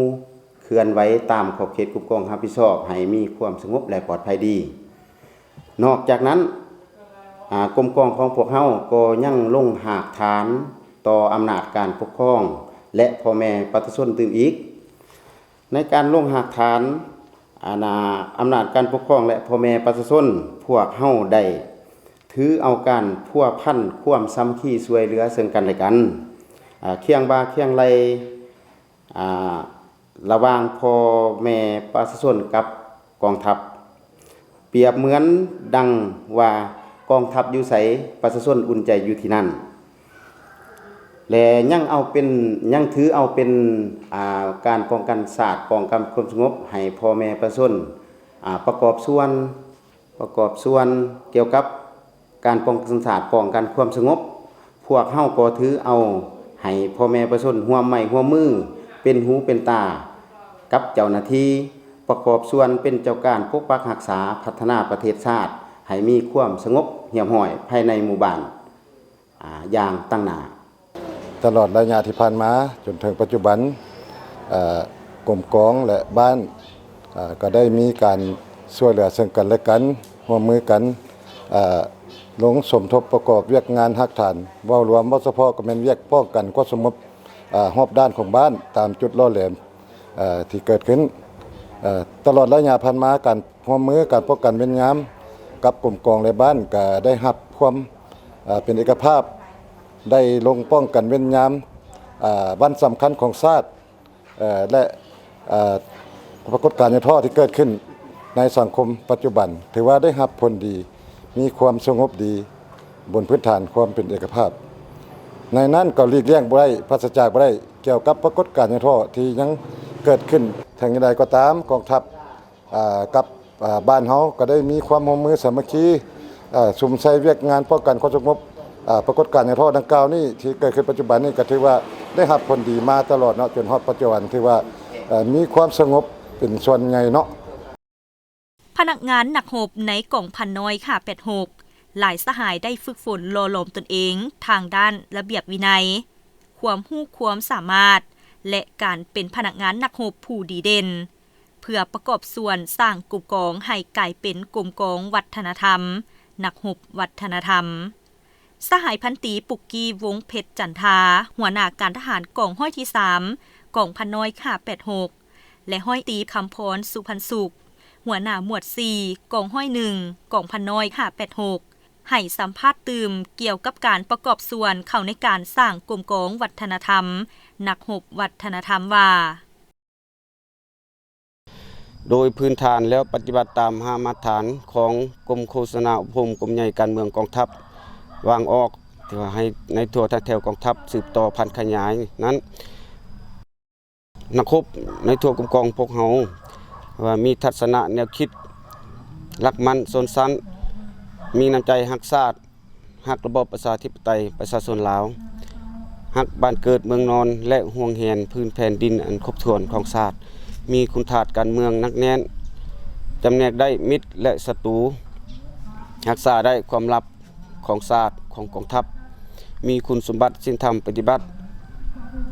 ເຄື່ອນໄຫວຕາມຂອບເຂດກົມກອງຮັບຜິດຊອບ ໃຫ້ມີຄວາມສະຫງົບ ແລະ ປອດໄພດີ. ນອກຈາກນັ້ນ, ອາ, ກົມກອງຂອງພວກເຮົາກໍຍັງລົງຮາກຖານຕໍ່ອຳນາດການປົກຄອງ ແລະ ພໍ່ແມ່ປະຊາຊົນຕື່ມອີກ. ໃນການລົງຮາກຖານ ອານາ ອຳນາດການປົກຄອງ ແລະ ພໍ່ແມ່ປະຊາຊົນ, ພວກເຮົາໄດ້ຖືເອົາການພົວພັນຄວາມສາມັກຄີຊ່ວຍເຫຼືອເຊິ່ງກັນແລະກັນ, ອາ, ຄຽງບ່າຄຽງໄຫຼ່ ອາ ລະຫວ່າງພໍ່ແມ່ປະຊາຊົນກັບກອງທັບ ປຽບເໝືອນດັ່ງວ່າກອງທັບຢູ່ໃສ ປະຊາຊົນອຸ່ນໃຈຢູ່ທີ່ນັ້ນ ແລະ ຍັງເອົາເປັນ ຍັງຖືເອົາເປັນ ອາ ການປ້ອງກັນຊາດ ປ້ອງກັນຄວາມສະຫງົບໃຫ້ພໍ່ແມ່ປະຊາຊົນ ອາ ປະກອບສ່ວນ ປະກອບສ່ວນກ່ຽວກັບການປ້ອງກັນຊາດ ປ້ອງກັນຄວາມສະຫງົບ, ພວກເຮົາກໍຖືເອົາໃຫ້ພໍ່ແມ່ປະຊາຊົນຮ່ວມໄມ້ຮ່ວມມື ເປັນຫູເປັນຕາກັບເຈົ້າໜ້າທີ່ ປະກອບສ່ວນເປັນເຈົ້າການປົກປັກຮັກສາ ພັດທະນາປະເທດຊາດໃຫ້ມີຄວາມສະຫງົບຮຽບຮ້ອຍພາຍໃນໝູ່ບ້ານ ອາ ຢ່າງຕັ້ງໜ້າ. ຕະຫຼອດໄລຍະທີ່ຜ່ານມາຈົນເຖິງປັດຈຸບັນ, ເອີ່, ກົມກອງ ແລະ ບ້ານ, ເອີ່, ກໍໄດ້ມີການຊ່ວຍເຫຼືອເຊິ່ງກັນ ແລະ ກັນ, ຮ່ວມມືກັນ, ເອີ່, ລົງສົມທົບປະກອບວຽກງານຮາກຖານ. ເວົ້າລວມ, ເວົ້າສະເພາະກໍແມ່ນວຽກປ້ອງກັນຄວາມສະຫງົບ, ເອີ່, ຮອບດ້ານຂອງບ້ານຕາມຈຸດຫຼໍ່ແຫຼມ, ເອີ່, ທີ່ເກີດຂຶ້ນ. ເອີ່, ຕະຫຼອດໄລຍະຜ່ານມາ, ການຮ່ວມມື, ການປ້ອງກັນເວນຍາມກັບກົມກອງ ແລະ ບ້ານ ກໍໄດ້ຮັບຄວາມ, ເອີ່, ເປັນເອກະພາບ, ໄດ້ລົງປ້ອງກັນເວນຍາມ, ເອີ່, ວັນສຳຄັນຂອງຊາດ, ເອີ່, ແລະ, ເອີ່, ປາກົດການຫຍໍ້ທໍ້ທີ່ເກີດຂຶ້ນໃນສັງຄົມປັດຈຸບັນ ຖືວ່າໄດ້ຮັບຜົນດີ, ມີຄວາມສະຫງົບດີ ບົນພື້ນຖານຄວາມເປັນເອກະພາບ. ໃນນັ້ນກໍຫຼີກລ່ຽງບໍ່ໄດ້, ປາສະຈາກບໍ່ໄດ້ ກ່ຽວກັບປາກົດການຫຍໍ້ທໍ້ທີ່ຍັງເກີດຂຶ້ນ. ເຖິງຢ່າງໃດກໍຕາມ, ກອງທັບ, ເອີ່, ກັບ, ເອີ່, ບ້ານເຮົາກໍໄດ້ມີຄວາມຮ່ວມມືສາມັກຄີ, ເອີ່, ສຸມໃສ່ວຽກງານປ້ອງກັນຄວາມສະຫງົບ. ເອີ່, ປາກົດການຫຍໍ້ທໍ້ດັ່ງກ່າວນີ້ທີ່ເກີດຂຶ້ນປັດຈຸບັນນີ້ ກໍຖືວ່າໄດ້ຮັບຜົນດີມາຕະຫຼອດເນາະ, ຈົນຮອດປັດຈຸບັນຖືວ່າ, ເອີ່, ມີຄວາມສະຫງົບເປັນສ່ວນໃຫຍ່ເນາະ. ພະນັກງານນັກຮົບໃນກອງພັນນ້ອຍ ຄາ ແປດຫົກ ຫຼາຍສະຫາຍໄດ້ຝຶກຝົນຫຼໍ່ຫຼອມຕົນເອງທາງດ້ານລະບຽບວິໄນ, ຄວາມຮູ້ຄວາມສາມາດ ແລະ ການເປັນພະນັກງານນັກຮົບຜູ້ດີເດັ່ນ, ເພື່ອປະກອບສ່ວນສ້າງກົມກອງໃຫ້ກາຍເປັນກົມກອງວັດທະນະທຳ, ນັກຮົບວັດທະນະທຳ. ສະຫາຍພັນຕີ ປຸກກີ ວົງເພັດຈັນທາ, ຫົວໜ້າການທະຫານກອງຮ້ອຍທີສາມ ກອງພັນນ້ອຍ ຄາ ແປດຫົກ ແລະ ຮ້ອຍຕີ ຄຳພອນ ສຸພັນສຸກ, ຫົວໜ້າໝວດສີ່ ກອງຮ້ອຍໜຶ່ງ ກອງພັນນ້ອຍ ຄາ ແປດຫົກ ໃຫ້ສຳພາດຕື່ມກ່ຽວກັບການປະກອບສ່ວນເຂົ້າໃນການສ້າງກົມກອງວັດທະນະທຳ, ນັກຮົບວັດທະນະທຳວ່າ. ໂດຍພື້ນຖານແລ້ວປະຕິບັດຕາມຫ້າມາດຖານຂອງກົມໂຄສະນາອົບຮົມກົມໃຫຍ່ການເມືອງກອງທັບວາງອອກ, ທີ່ວ່າໃຫ້ໃນທົ່ວທັງແຖວກອງທັບສືບຕໍ່ຜັນຂະຫຍາຍນັ້ນ, ນັກຮົບໃນທົ່ວກົມກອງພວກເຮົາວ່າມີທັດສະນະແນວຄິດຫຼັກໝັ້ນຊົນຊັ້ນ, ມີນ້ຳໃຈຮັກຊາດ, ຮັກລະບອບປະຊາທິປະໄຕປະຊາຊົນລາວ, ຮັກບ້ານເກີດເມືອງນອນ ແລະ ຫວງແຫນພື້ນແຜ່ນດິນອັນຄົບຖ້ວນຂອງຊາດ, ມີຄຸນທາດການເມືອງໜັກແໜ້ນ, ຈຳແນກໄດ້ມິດ ແລະ ສັດຕູ, ຮັກສາໄດ້ຄວາມລັບຂອງຊາດ, ຂອງກອງທັບ, ມີຄຸນສົມບັດສິນທຳປະຕິບັດ,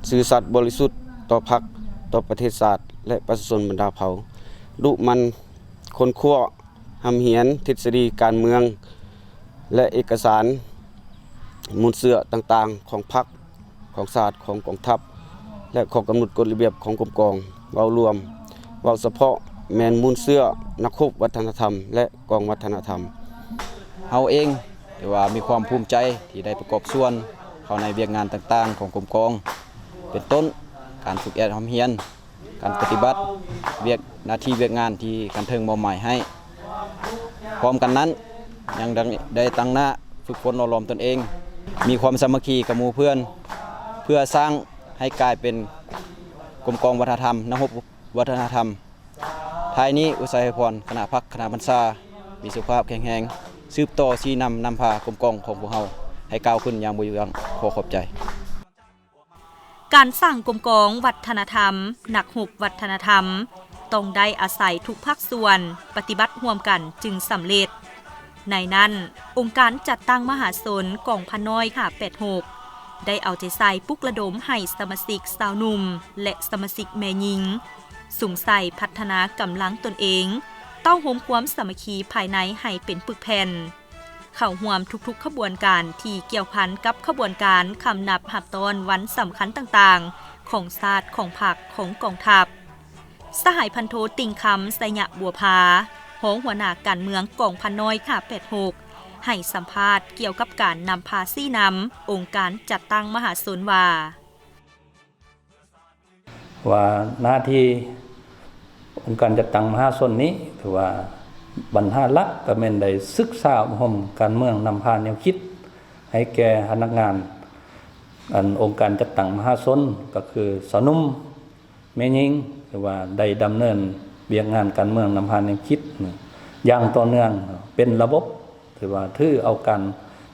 ຊື່ສັດບໍລິສຸດຕໍ່ພັກ, ຕໍ່ປະເທດຊາດ ແລະ ປະຊາຊົນບັນດາເຜົ່າ, ດຸໝັ່ນຄົ້ນຄວ້າ ຮ່ຳຮຽນທິດສະດີການເມືອງ ແລະ ເອກະສານມູນເຊື້ອຕ່າງໆຂອງພັກ, ຂອງຊາດ, ຂອງກອງທັບ ແລະ ຂໍ້ກຳນົດກົດລະບຽບຂອງກົມກອງ. ເວົ້າລວມ, ເວົ້າສະເພາະແມ່ນມູນເຊື້ອນັກຮົບວັດທະນະທຳ ແລະ ກອງວັດທະນະທຳ. ເຮົາເອງຖືວ່າມີຄວາມພູມໃຈທີ່ໄດ້ປະກອບສ່ວນເຂົ້າໃນວຽກງານຕ່າງໆຂອງກົມກອງ, ເປັນຕົ້ນ ການຝຶກແອດຮ່ຳຮຽນ, ການປະຕິບັດວຽກໜ້າທີ່ວຽກງານທີ່ຂັ້ນເທິງມອບໝາຍໃຫ້. ພ້ອມກັນນັ້ນ ຍັງໄດ້ ໄດ້ຕັ້ງໜ້າຝຶກຝົນຫຼໍ່ຫຼອມຕົນເອງ, ມີຄວາມສາມັກຄີກັບໝູ່ເພື່ອນ, ເພື່ອສ້າງໃຫ້ກາຍເປັນກົມກອງວັດທະນະທຳ, ນັກຮົບວັດທະນະທຳ, ທ້າຍນີ້ ອຸດສາໃຫ້ພອນຄະນະພັກຄະນະບັນຊາ ມີສຸຂະພາບແຂງແຮງ ສືບຕໍ່ຊີ້ນຳນຳພາກົມກອງຂອງພວກເຮົາ ໃຫ້ກ້າວຂຶ້ນຢ່າງບໍ່ຢຸດຢັ້ງ. ຂໍຂອບໃຈ. ການສ້າງກົມກອງວັດທະນະທຳ, ນັກຮົບວັດທະນະທຳ ຕ້ອງໄດ້ອາໄສທຸກພາກສ່ວນປະຕິບັດຮ່ວມກັນຈຶ່ງສຳເລັດ. ໃນນັ້ນ, ອົງການຈັດຕັ້ງມະຫາຊົນກອງພັນນ້ອຍຫ້າແປດຫົກ ໄດ້ເອົາໃຈໃສ່ປຸກລະດົມໃຫ້ສະມາຊິກຊາວໜຸ່ມ ແລະ ສະມາຊິກແມ່ຍິງ ສຸມໃສ່ພັດທະນາກຳລັງຕົນເອງ, ເຕົ້າໂຮມຄວາມສາມັກຄີພາຍໃນໃຫ້ເປັນປຶກແຜ່ນ, ເຂົ້າຮ່ວມທຸກໆຂະບວນການທີ່ກ່ຽວພັນກັບຂະບວນການຄຳນັບຮັບຕ້ອນວັນສຳຄັນຕ່າງໆຂອງຊາດ, ຂອງພັກ, ຂອງກອງທັບ. ສະຫາຍພັນໂທ ຕິ່ງຄຳ ໄຊຍະບົວພາ ຮອງຫົວໜ້າການເມືອງກອງພັນນ້ອຍຫ້າແປດຫົກ ໃຫ້ສຳພາດກ່ຽວກັບການນຳພາຊີ້ນຳອົງການຈັດຕັ້ງມະຫາຊົນວ່າ, ວ່າໜ້າທີ່ອົງການຈັດຕັ້ງມະຫາຊົນນີ້ ຖືວ່າບັນຫາຫຼັກກໍແມ່ນໄດ້ສຶກສາອົບຮົມການເມືອງນຳພາແນວຄິດໃຫ້ແກ່ພະນັກງານ ອັນ ອົງການຈັດຕັ້ງມະຫາຊົນ ກໍຄືຊາວໜຸ່ມ ແມ່ຍິງ ຖືວ່າໄດ້ດຳເນີນວຽກງານການເມືອງນຳພາແນວຄິດຢ່າງຕໍ່ເນື່ອງເປັນລະບົບ ຖືວ່າຖືເອົາການ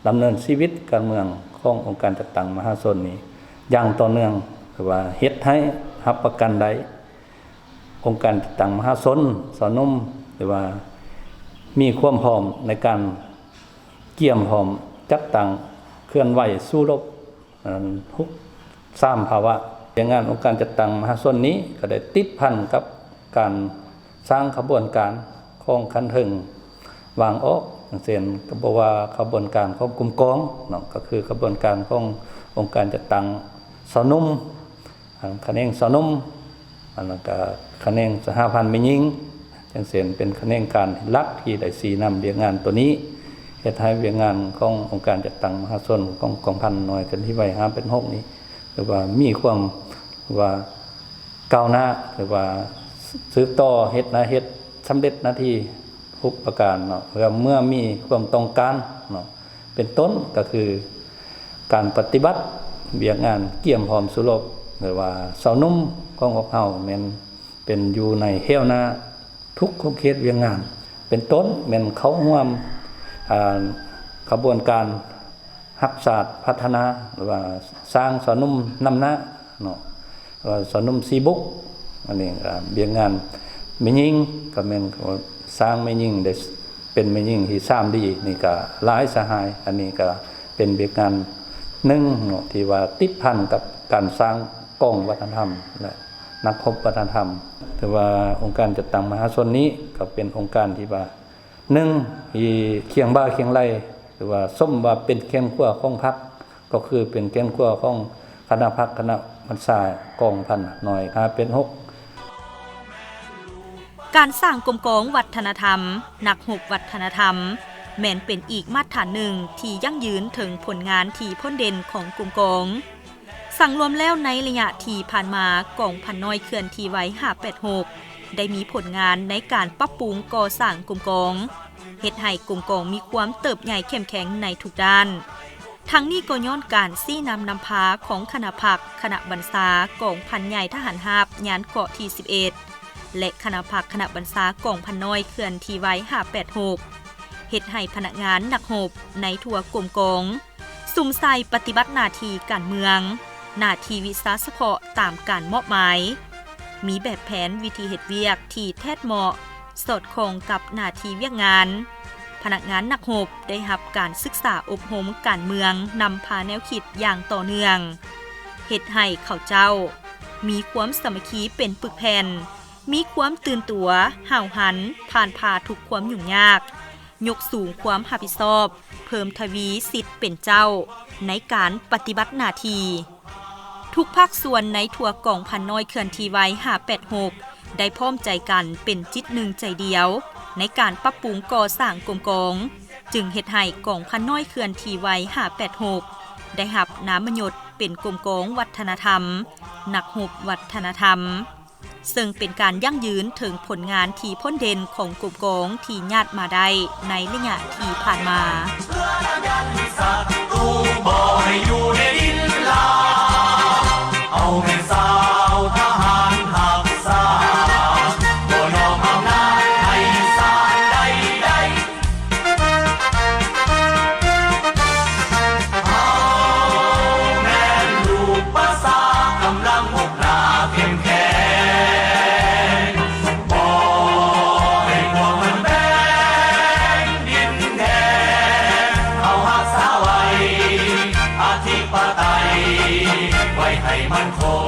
ດຳເນີນຊີວິດການເມືອງຂອງອົງການຈັດຕັ້ງມະຫາຊົນນີ້ຢ່າງຕໍ່ເນື່ອງ ຖືວ່າເຮັດໃຫ້ຮັບປະກັນໄດ້ ອົງການຈັດຕັ້ງມະຫາຊົນຊາວໜຸ່ມ ຖືວ່າມີຄວາມພ້ອມໃນການກຽມພ້ອມຈັດຕັ້ງເຄື່ອນໄຫວສູ້ລົບ ອັນ ທຸກສາມພາວະ. ວຽກງານອົງການຈັດຕັ້ງມະຫາຊົນນີ້ກໍໄດ້ຕິດພັນກັບການສ້າງຂະບວນການຂອງຂັ້ນເທິງວາງອອກ ຢ່າງເຊັ່ນ ກໍບອກວ່າຂະບວນການຂອງກົມກອງເນາະ ກໍຄືຂະບວນການຂອງອົງການຈັດຕັ້ງຊາວໜຸ່ມ ອັນ ຂະແໜງຊາວໜຸ່ມ ອັນ ແລ້ວກະຂະແໜງສະຫະພັນແມ່ຍິງ ຈັ່ງເຊັ່ນ ເປັນຂະແໜງການຫຼັກທີ່ໄດ້ຊີ້ນຳວຽກງານໂຕນີ້ ເຮັດໃຫ້ວຽກງານຂອງອົງການຈັດຕັ້ງມະຫາຊົນຂອງກອງພັນນ້ອຍເຄື່ອນທີ່ໄຫວຫ້າແປດຫົກນີ້ ຖືວ່າມີຄວາມ ຖືວ່າກ້າວໜ້າ ຖືວ່າສືບຕໍ່ເຮັດໜ້າ ເຮັດສຳເລັດໜ້າທີ່ທຸກປະການເນາະ ເມື່ອ ເມື່ອມີຄວາມຕ້ອງການເນາະ ເປັນຕົ້ນກໍຄືການປະຕິບັດວຽກງານກຽມພ້ອມສູ້ລົບ ຫຼືວ່າຊາວໜຸ່ມຂອງພວກເຮົາແມ່ນ ເປັນຢູ່ໃນແຖວໜ້າທຸກຂົງເຂດວຽກງານ ເປັນຕົ້ນແມ່ນເຂົ້າຮ່ວມ ອາ ຂະບວນການຮັກຊາດພັດທະນາ ຫຼືວ່າສ້າງຊາວໜຸ່ມນຳໜ້າເນາະ ວ່າຊາວໜຸ່ມສີ່ບຸກ ອັນນີ້ ອາ ວຽກງານແມ່ຍິງກໍແມ່ນສ້າງແມ່ຍິງໄດ້ ເປັນແມ່ຍິງທີ່ສາມດີ ນີ້ກໍຫຼາຍສະຫາຍ ອັນນີ້ກໍເປັນວຽກງານໜຶ່ງເນາະ ທີ່ວ່າຕິດພັນກັບການສ້າງກອງວັດທະນະທຳ ແລະ ນັກຮົບວັດທະນະທຳ ຖືວ່າອົງການຈັດຕັ້ງມະຫາຊົນນີ້ກໍເປັນອົງການທີ່ວ່າ ໜຶ່ງ ທີ່ຄຽງບ່າຄຽງໄຫຼ່ ຫຼືວ່າສົມວ່າເປັນແຂ້ງຂວາຂອງພັກ ກໍຄືເປັນແຂ້ງຂວາຂອງຄະນະພັກ ຄະນະບັນຊາກອງພັນນ້ອຍຫ້າແປດຫົກ. ການສ້າງກົມກອງວັດທະນະທຳ, ນັກຮົບວັດທະນະທຳ ແມ່ນເປັນອີກມາດຖານໜຶ່ງທີ່ຢັ້ງຢືນເຖິງຜົນງານທີ່ພົ້ນເດັ່ນຂອງກົມກອງ. ສັງລວມແລ້ວໃນໄລຍະທີ່ຜ່ານມາ, ກອງພັນນ້ອຍເຄື່ອນທີ່ໄວຫ້າແປດຫົກ ໄດ້ມີຜົນງານໃນການປັບປຸງກໍ່ສ້າງກົມກອງ, ເຮັດໃຫ້ກົມກອງມີຄວາມເຕີບໃຫຍ່ເຂັ້ມແຂງໃນທຸກດ້ານ. ທັງນີ້ກໍຍ້ອນການຊີ້ນຳນຳພາຂອງຄະນະພັກ, ຄະນະບັນຊາກອງພັນໃຫຍ່ທະຫານຮາບຍານເກາະທີສິບເອັດ ແລະ ຄະນະພັກ, ຄະນະບັນຊາກອງພັນນ້ອຍເຄື່ອນທີ່ໄວຫ້າແປດຫົກ ເຮັດໃຫ້ພະນັກງານນັກຮົບໃນທົ່ວກົມກອງ ສຸມໃສ່ປະຕິບັດໜ້າທີ່ການເມືອງ, ໜ້າທີ່ວິຊາສະເພາະຕາມການມອບໝາຍ, ມີແບບແຜນວິທີເຮັດວຽກທີ່ແທດເໝາະ, ສອດຄ່ອງກັບໜ້າທີ່ວຽກງານ. ພະນັກງານນັກຮົບໄດ້ຮັບການສຶກສາອົບຮົມການເມືອງນຳພາແນວຄິດຢ່າງຕໍ່ເນື່ອງ, ເຮັດໃຫ້ເຂົາເຈົ້າມີຄວາມສາມັກຄີເປັນປຶກແຜ່ນ, ມີຄວາມຕື່ນຕົວ, ຫ້າວຫັນ, ຜ່ານຜ່າທຸກຄວາມຫຍຸ້ງຍາກ, ຍົກສູງຄວາມຮັບຜິດຊອບ, ເພີ່ມທະວີສິດເປັນເຈົ້າໃນການປະຕິບັດໜ້າທີ່. ທຸກພາກສ່ວນໃນທົ່ວກອງພັນນ້ອຍເຄື່ອນທີ່ໄວຫ້າແປດຫົກ ໄດ້ພ້ອມໃຈກັນເປັນຈິດໜຶ່ງໃຈດຽວໃນການປັບປຸງກໍ່ສ້າງກົມກອງ, ຈຶ່ງເຮັດໃຫ້ກອງພັນນ້ອຍເຄື່ອນທີ່ໄວຫ້າແປດຫົກ ໄດ້ຮັບນາມມະຍົດເປັນກົມກອງວັດທະນະທຳ, ນັກຮົບວັດທະນະທຳ. ເຊິ່ງເປັນການຢັ້ງຢືນເຖິງຜົນງານທີ່ພົ້ນເດັ່ນຂອງກົມກອງທີ່ຍາດມາໄດ້ໃນໄລຍະທີ່ຜ່ານມາ. ເຮົາແມ່ນຊາວທະຫານຮັກຊາດ ບໍ່ຍອມອຳນາ ບ້ານຂອງ